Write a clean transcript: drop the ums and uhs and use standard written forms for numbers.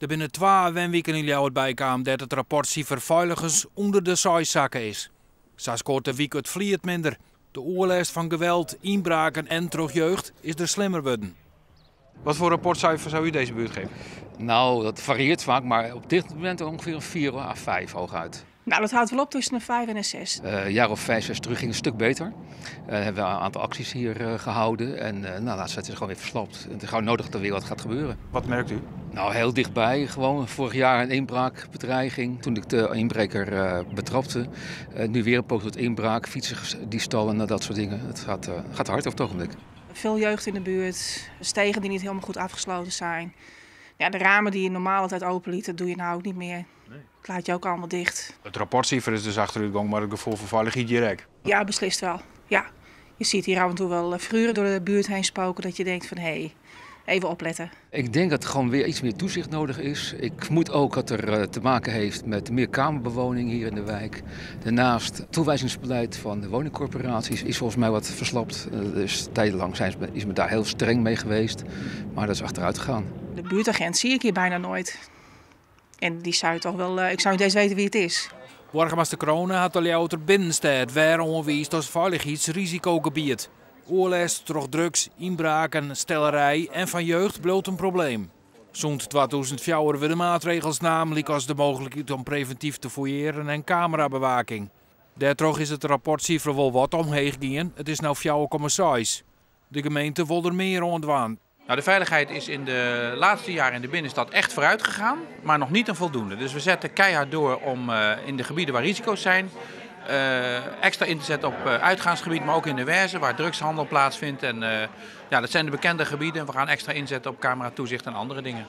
Der binne twa wenwiken yn Ljouwert bykaam dêr't it rapportsifer feiligens ûnder de seis sakke is. Sa skoart de wyk It Fliet minder. De oerlêst fan geweld, ynbraken en troch jeugd is der slimmer wurden. Wat foar rapportsifer soe u dizze buert geven? Nou, dat varieert vaak, maar op dit moment ongeveer een 4 à 5 hooguit. Nou, dat houdt wel op tussen de 5 en de 6. Een jaar of 5, 6 terug ging het een stuk beter. Hebben we een aantal acties hier gehouden en nou, laatst het is gewoon weer verslapt. Het is gewoon nodig dat er weer wat gaat gebeuren. Wat merkt u? Nou, heel dichtbij. Gewoon vorig jaar een inbraakbedreiging. Toen ik de inbreker betrapte. Nu weer een poging tot inbraak, fietsendiefstallen en dat soort dingen. Het gaat hard op het ogenblik. Veel jeugd in de buurt, stegen die niet helemaal goed afgesloten zijn. Ja, de ramen die je normaal altijd open liet, dat doe je nou ook niet meer. Nee. Het laat je ook allemaal dicht. Het rapportsifer is dus achteruitgang, maar het gevoel van veiligheid direct. Ja, beslist wel. Ja. Je ziet hier af en toe wel figuren door de buurt heen spoken dat je denkt van hé, hey, even opletten. Ik denk dat er gewoon weer iets meer toezicht nodig is. Ik vermoed ook dat er te maken heeft met meer kamerbewoning hier in de wijk. Daarnaast het toewijzingsbeleid van de woningcorporaties is volgens mij wat verslapt. Dus tijdenlang is men daar heel streng mee geweest, maar dat is achteruit gegaan. De buurtagent zie ik hier bijna nooit. En die zou je toch wel, ik zou niet eens weten wie het is. Boargemaster Crone hat de Ljouwerter binnenstêd wer oanwiisd as feilichheidsrisikogebiet. Oerlêst troch drugs, ynbraken, stellerij en fan jeugd bliuwt in probleem. Sûnt 2004 wurde maatregels naam, lykas de mooglikheid om previntyf te fûillearjen en kamerabewaking. Dêrtroch is it rapportsifer wol wat omheech gien, it is no 4,6. De gemeente wol der mear oan dwaan. Nou, de veiligheid is in de laatste jaren in de binnenstad echt vooruit gegaan, maar nog niet een voldoende. Dus we zetten keihard door om in de gebieden waar risico's zijn, extra in te zetten op uitgaansgebied, maar ook in de Werze, waar drugshandel plaatsvindt. En ja, dat zijn de bekende gebieden. We gaan extra inzetten op cameratoezicht en andere dingen.